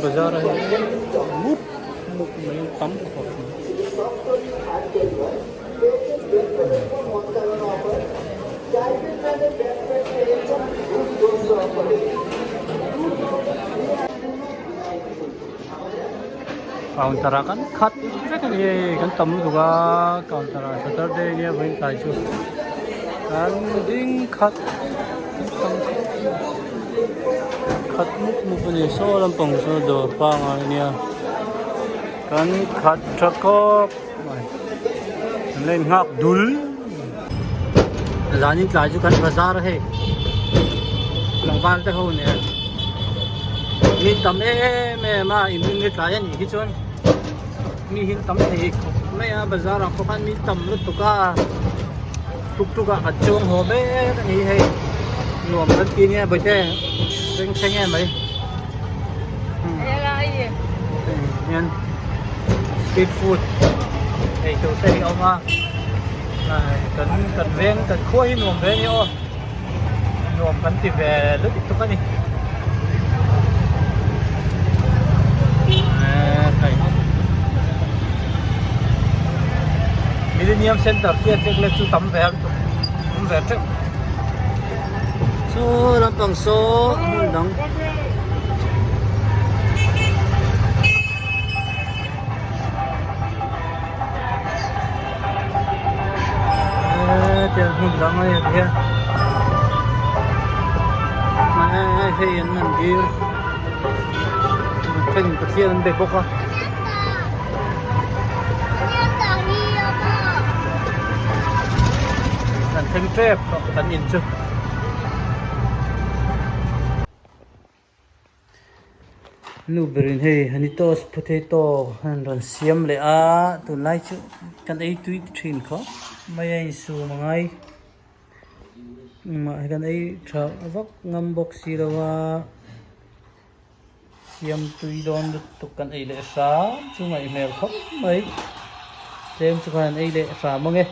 bazar a hei mup mup mai tam khawp mai. Counter ah kan khat vek a ni hei kan tam lutuk a counter ah saturday nia vawiin tlai chu kan ding khat kan tam khat mup mup a ni saw lampang saw dawr pangai a nia kan khat tha khawp mai an la inghak dul zanin tlai chu kan bazar a hei tlangval te ho nen mi tam em em a inrin hi tlai a nih hi chuan mi hi tam thei khawp mai a bazar ah pawh khan mi tam lutuk a tuk tuk ah kan chuang haw mek a ni hei nuam kan ti nia bawihte beng thleng em mai hian street food ei tur te hi a awm a kan kan veng kan khua hi nuam ve a ni aw nuam kan ti ve lutuk a ni Millennium Center te a tlek lek chu tam ve lutuk awm ve teuh saw lampang saw hmun dang. Tiang hmun dang a ni hian hei an mandir then pathian an be bawk a. Kan thleng tep tawh kan in chu. Nu berin hei hanitos potato an rawn siam leh a tunlai chu kan ei tui thin khawp mai a insum a ngai engmah hi kan ei tha vak ngam bawk si lo a siam tui dawn lutuk kan ei leh hram chu ngaih hmel khawp mai tlem chu khan ei leh hram ang e.